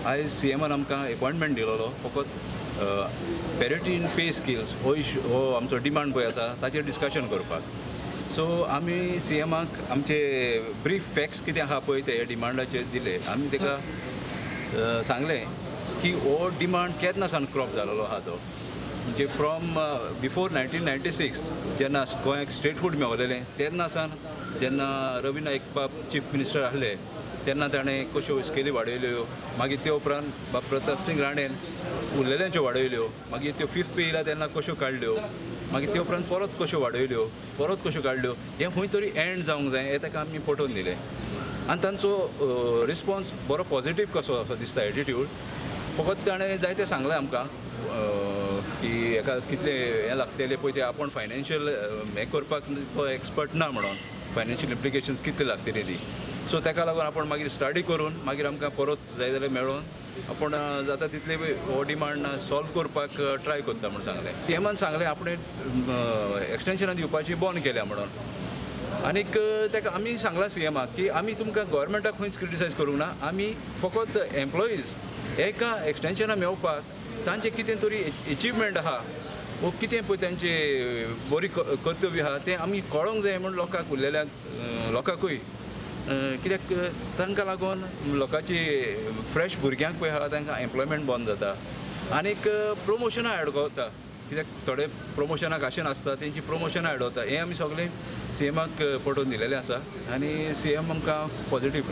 आयज सीएमान आमकां एपॉयंटमेंट दिलोलो फकत पॅरिटी इन पे स्केल्स हो इशू, हो आमचो डिमांड पळय आसा ताचेर डिस्कशन करपाक. सो आमी सीएमाक आमचे ब्रीफ फॅक्ट्स कितें आहा पळय ते डिमांडाचेर दिले. आमी ताका सांगलें की हो डिमांड केन्ना सावन क्रॉप जालेलो आहा, तो म्हणजे फ्रॉम बिफोर 1996 जेन्ना गोंयाक स्टेटहूड मेवलेलें तेन्ना सावन, जेन्ना रवी नायक बाब चीफ मिनिस्टर आहले तेन्ना ताणें कश्यो स्केली वाडयल्यो, मागीर ते उपरांत बाब प्रताप सिंग राणेन उरलेल्यांच्यो वाडयल्यो, मागीर त्यो फिफ्थ पे येयल्या तेन्ना कश्यो काडल्यो, मागीर ते उपरांत परत कश्यो वाडयल्यो, परत कश्यो काडल्यो, हें खंय तरी एंड जावंक जाय हें ताका आमी पटोवन दिलें. आनी तांचो रिस्पॉन्स बरो पॉजिटीव कसो असो दिसता एटिट्यूड. फकत ताणें जायतें सांगलें आमकां की हेका कितलें हें लागतलें पळय तें आपूण फायनान्शियल हें करपाक तो एक्सपर्ट ना म्हणून, फायनान्शियल इम्प्लिकेशन्स कितले लागतली ती. सो ताका लागून आपूण मागीर स्टडी करून मागीर आमकां परत जाय जाल्यार मेळोन आपूण जाता तितले हो डिमांड सॉल्व करपाक ट्राय करता म्हूण सांगलें. सीएमान सांगलें आपणें एक्सटेंशनां दिवपाची बंद केल्या म्हणून. आनीक ताका आमी सांगलां सीएमाक की आमी तुमकां गव्हर्मेंटाक खंयच क्रिटिसायज करूंक ना, आमी फकत एम्प्लॉईज एका एक्सटेंशनां मेळोवपाक तांचें कितें तरी एचिवमेंट आहा वो कितें पळय तांचें बरी कर्तव्य आहा तें आमी कळोंक जाय म्हूण लोकांक उरलेल्या लोकांकूय, कित्याक तांकां लागून लोकांची फ्रेश भुरग्यांक पळय आहा तांकां एम्प्लॉयमेंट बंद जाता आनीक प्रोमोशनां आडकता, कित्याक थोडे प्रोमोशनाक आशेन आसता तेंची प्रोमोशनां आडवता. हें आमी सगळें सीएमाक पटोवन दिलेलें आसा आनी सीएम आमकां पॉजिटीव.